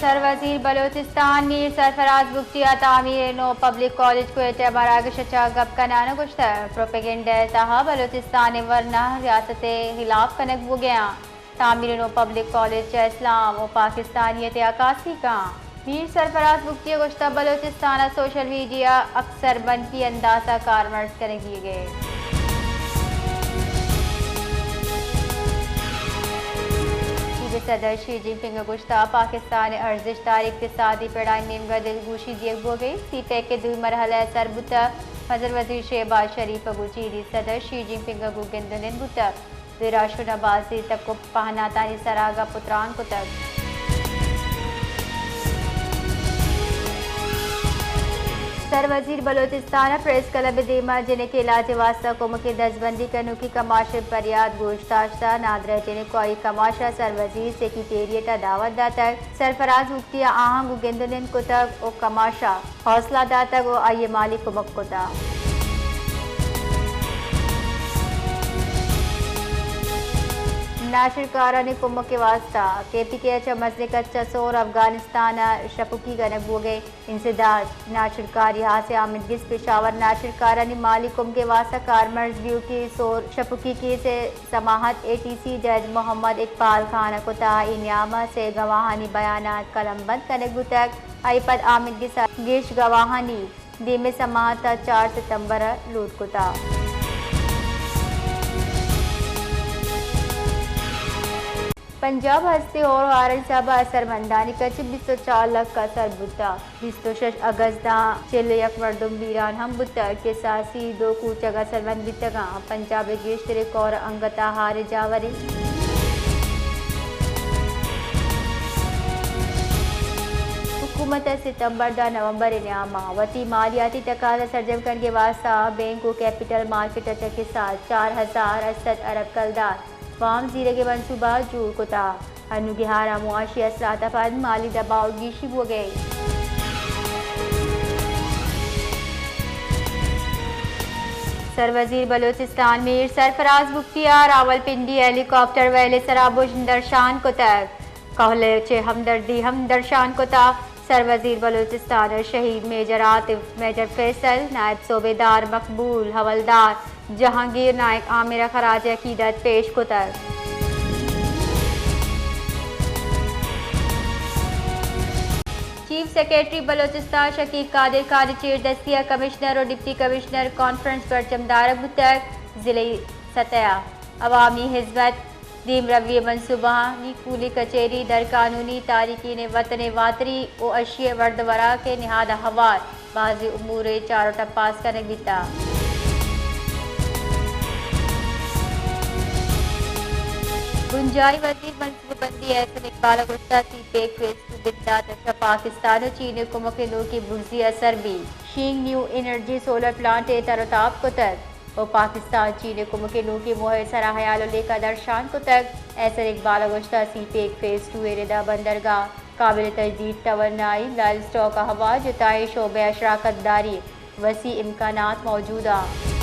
سروزیر بلوچستان میر سرفراز بگٹی ءَ تعمیر نو پبلک کالج کوئٹہ ءِ مراگش ءَ چہ گپ کنان ءَ گوشتگ، پروپیگنڈا ءِ تہا بلوچستان ءِ ورنا ریاست ءِ ہلاپ کنگ بوگ ءَ اَنت۔ تعمیر نو پبلک کالج چہ اسلام ءُ پاکستانیت ءِ عکاسی کنت۔ میر سرفراز بگٹی ءَ گوشتگ، بلوچستان ءَ سوشل میڈیا اکثر منفی انداز ءَ کارمرز کنگی ئیگ ءَ۔ چین ءِ صدر شی جن پنگ ءَ گوشتگ، پاکستان ءِ ارزشت دار اقتصادی پڑانی نیمگ ءَ دلگوشی دیگ بوگ ءَ اِنت۔ سی پیک ءِ دومی مرحلہ ءَ سر بوتگ۔ مزن وزیر شہباز شریف ءَ گوں چینی صدر شی جن پنگ ءَ گوں گند ءُ نند بوتگ۔ دو راہشون ءَ بازیں تک ءُ پہناتانی سرا گپ ءُ تران کتگ۔ سر وزیر بلوچستان ءَ پریس کلب ءِ دیما جنک ءِ علاج ءِ واستہ کمک ءِ دزبندی کنوکی کماش ءِ پریات گوش داشتگ۔ نادراہ جنک ءُ آئی کماش ءَ سر وزیر سیکریٹریٹ ءَ دعوت داتگ۔ سرفراز بگٹی ءَ آہاں گوں گند ءُ نند کتگ ءُ کماش ءَ حوصلہ داتگ ءُ آئی ءَ مالی کمک کتگ۔ ناشرکارانی کمک ءِ واستہ کے پی کے ءَ چہ مزنیں کچ ءِ سور افغانستان ءَ شپکی کنگ بوگ ءَ انسداد۔ ناشرکاری ہاسیں آمدگس پشاور ناشرکارانی مالی کمک ءِ واستہ کارمرز بیوکی سور شپکی کیس ءِ سماعت اے ٹی سی جج محمد اقبال خان ءَ کتگ۔ اے نیام ءَ سے گواہانی بیانات قلم بند کنگ بوتگ۔ آئی ءَ پد آمدگس ءَ گیش گواہانی دیم ءِ سماعت ءَ چار ستمبر ءَ لوٹ کتگ۔ پنجاب ءِ ہستیں ہور ءُ ہارن صاحب ءَ اثرمندانی کچ بیست ءُ چار لکھ ءَ سر بوتگ۔ بیست ءُ شش اگست ءَ چل ءُ یک مردم بیران ہم بوتگ کہ ساسی دو کوچگ اثرمند بیتگ اَنت۔ پنجاب ءِ گیشتریں کور انگت ءَ ہار ءِ جاور اِنت۔ حکومت ءَ ستمبر داں نومبر ءِ نیام ءَ وتی مالیاتی تقاضا سرجم کنگ ءِ واستہ بینک ءُ کیپٹل مارکیٹ ءَ چہ کساس چار ہزار ہشت سد ارب کلدار وام زیرگ ءِ منصوبہ جوڑ کتگ۔ انوگیں ہار ءَ معاشی اثرات ءَ پد مالی دباؤ گیشی بوگ ءَ اِنت۔ سروزیر بلوچستان میر سرفراز بگٹی ءَ راولپنڈی ہیلی کاپٹر ویل ءِ سرا بژن درشان کتگ۔ کہول ءَ چہ ہمدردی ہم درشان کتگ۔ سروزیر بلوچستان ءَ شہید میجر عاطف، میجر فیصل، نائب صوبیدار مقبول، حوالدار جہانگیر نائیک عامر ءَ خراج عقیدت پیش کتگ۔ چیف سیکرٹری بلوچستان شکیب قادر خان ءِ چیردستی ءَ کمشنر ءُ ڈپٹی کمشنر کانفرنس برجم دارگ بوتگ۔ ضلعی سطح ءَ عوامی ہزمت، دیمروی ءِ منصوبہانی کولی کچہری، درقانونی تارکین وطن ءِ واتری ءُ اشی ءِ ورد ءُ وراک ءِ نہاد ءَ ہوار بازیں امور ءِ چار ءُ ٹپاس کنگ بیتگ۔ بنجاہی وزیر منصوبہ بندی احسن اقبال ءَ گوشتگ، سی پیک فیز ٹو بندات ءَ چہ پاکستان ءُ چین ءِ کمک ءِ نوکیں برزی ءَ سر بیت۔ شینگ نیو انرجی سولر پلانٹ ءَ تر ءُ تاب کتگ۔ ءُ پاکستان چین ءِ کمک ءِ نوکیں موہ ءِ سرا ہیال ءُ لیکہ درشان کتگ۔ احسن اقبال ءَ گوشتگ، سی پیک فیز ٹو ءِ ردا بندرگاہ قابل تجدید توانائی، لائیو اسٹاک ءِ ہوار، جتائیں شعبہ ءَ شراکت داری ءِ وسیع امکانات موجود انت۔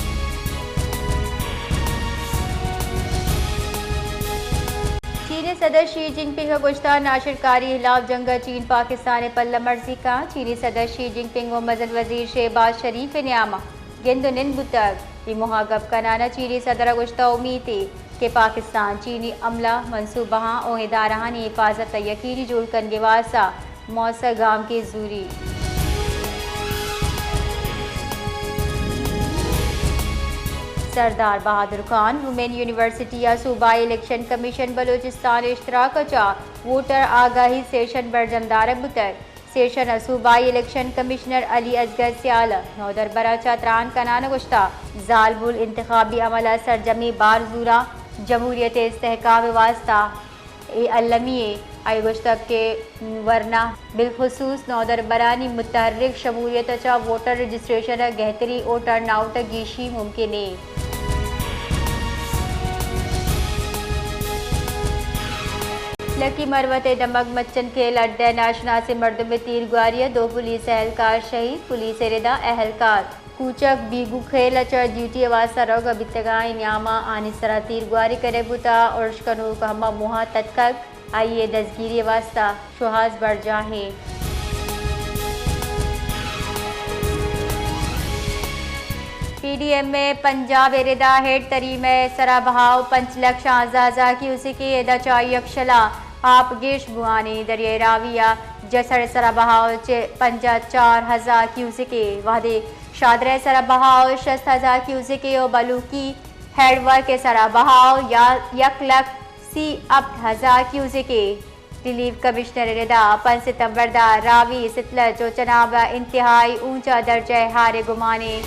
چین ءِ صدر شی جن پنگ ءَ گوشتگ، ناشرکاری ءِ ہلاپ جنگ ءَ چین پاکستان ءِ پلہ مرزی کنت۔ چینی صدر شی جن پنگ ءُ مزن وزیر شہباز شریف ءِ نیام ءَ گند ءُ نند بوتگ۔ اے موہ ءَ گپ کنان ءَ چینی صدر ءَ گوشتگ، امیت اِنت کہ پاکستان چینی عملہ، منصوبہاں ءُ ادارہانی حفاظت ءَ یقینی جوڑ کنگ ءِ واستہ موثر گامگیج زوریت۔ سردار بہادر خان وومن یونیورسٹی ءَ صوبائی الیکشن کمیشن بلوچستان ءِ اشتراک ءَ چہ ووٹر آگاہی سیشن برجم دارگ بوتگ۔ سیشن ءَ صوبائی الیکشن کمشنر علی اصغر سیال ءَ نودربر ءَ چہ تران کنان ءَ گوشتگ، زالبول انتخابی عمل ءَ سرجمیں بار زوراں جمہوریت ءِ استحکام ءِ واستہ اے المی اِنت۔ آئی ءَ گوشتگ کہ ورنا بالخصوص نودربرانی متحرک شمولیت ءَ چہ ووٹر رجسٹریشن ءَ گہتری ءُ ٹرن آؤٹ ءَ گیشی ممکن اِنت۔ لکی مروت ءِ دمگ مچن کھیل اڈ ءَ ناشناسیں مردمے تیرگواری ءَ دو پولیس اہلکار شہید، پولیس ءِ ردا اہلکار کوچک بیگو کھیل ءَ چہ ڈیوٹی ءِ واستہ روگ ءَ بیتگاں، اے نیام ءَ آنی سرا تیرگواری کنگ بوتگ، ارش کنوک ہما موہ ءَ تتکگ۔ آئی ءِ دزگیری ءِ واستہ شوہاز برجاہ ایں۔ پی ڈی ایم ءِ پنجاب ءِ ردا ہیڈ تریم ءِ سرا بہاؤ پنچ لکھ شانزدہ ہزار کیوسکے، ادا چہ آئی یکشلا آپ گیش بوان ایں۔ دریائے راوی ءِ جسڑ ءِ سرا بہاؤ چہ پنجاہ چار ہزار کیوسکے، وہدے شادرہ ءِ سرا بہاؤ شست ہزار کیوسکے و بلوکی ہیڈ ورک ءِ سرا بہاؤ یا یک لکھ سی ہپت ہزار کیوسکے۔ ریلیف کمشنر ءِ ردا پنچ ستمبر ءَ راوی، ستلج و چناب ءَ انتہائی اونچا درجہ ءِ ہار ءِ گمان ایں۔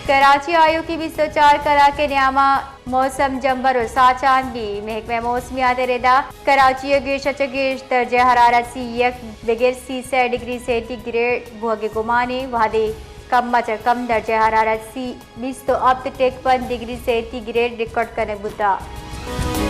کراچی ءَ آیوکیں بیست و چار کلاک ءِ نیام ءَ موسم جمبر و ساچان بی۔ محکمہ موسمیات ءِ ردا کراچی ءَ گیش ءَ چہ گیش درجہ حرارت سی یک بگر سی سے ڈگری سینٹی گریڈ بوگ ءِ گمان ایں، وہدے کم ءَ چہ کم درجہ حرارت سی بیست و ہپت ٹک پنچ ڈگری سینٹی گریڈ ریکارڈ کنگ بوتگ۔